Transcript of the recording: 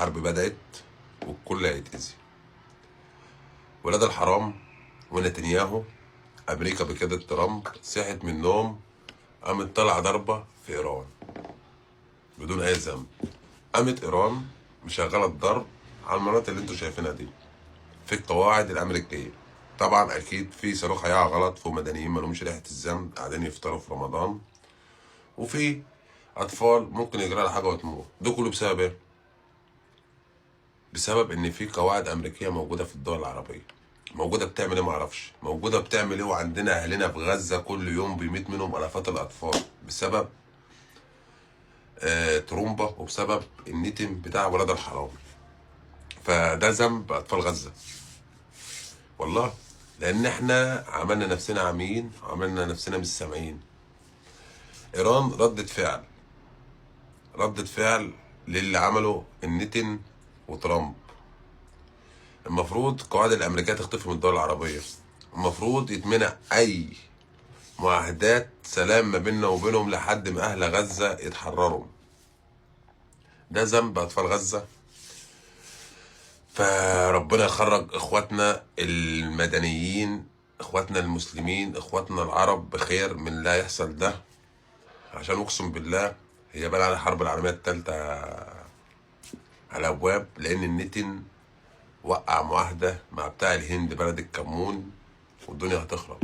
الحرب بدأت والكل هيتأذي. ولاد الحرام ونتنياهو، أمريكا بقيادة ترامب صحت من النوم قامت طالعة ضربة في إيران بدون أي ذنب. قامت إيران مشغلة الضرب على المناطق اللي انتوا شايفينها دي في القواعد الأمريكية. طبعا أكيد في صاروخ هيقع غلط فوق مدنيين مالهمش ريحة الذنب قاعدين يفطروا في رمضان، وفي أطفال ممكن يجرى لها حاجة وتموت. ده كله بسبب إيه؟ بسبب إن في قواعد أمريكية موجودة في الدول العربية. موجودة بتعمل إيه معرفش، موجودة بتعمل إيه، وعندنا أهلنا في غزة كل يوم بيميت منهم آلافات الأطفال بسبب ترومبا وبسبب النتن بتاع ولاد الحرام. فده ذنب أطفال غزة والله، لأن إحنا عملنا نفسنا عاميين وعملنا نفسنا مش سامعين. إيران ردت فعل، ردت فعل للي عمله النتن وترامب. المفروض القواعد الأمريكية تختفي من الدول العربية، المفروض يتمنع أي معاهدات سلام ما بيننا وبينهم لحد ما أهل غزة يتحرروا. ده ذنب أطفال غزة. فربنا يخرج إخواتنا المدنيين، إخواتنا المسلمين، إخواتنا العرب بخير من لا يحصل ده، عشان أقسم بالله هي بقى على الحرب العالمية الثالثة على أبواب. لأن النتن وقع معاهدة مع بتاع الهند بلد الكمون، والدنيا هتخرب.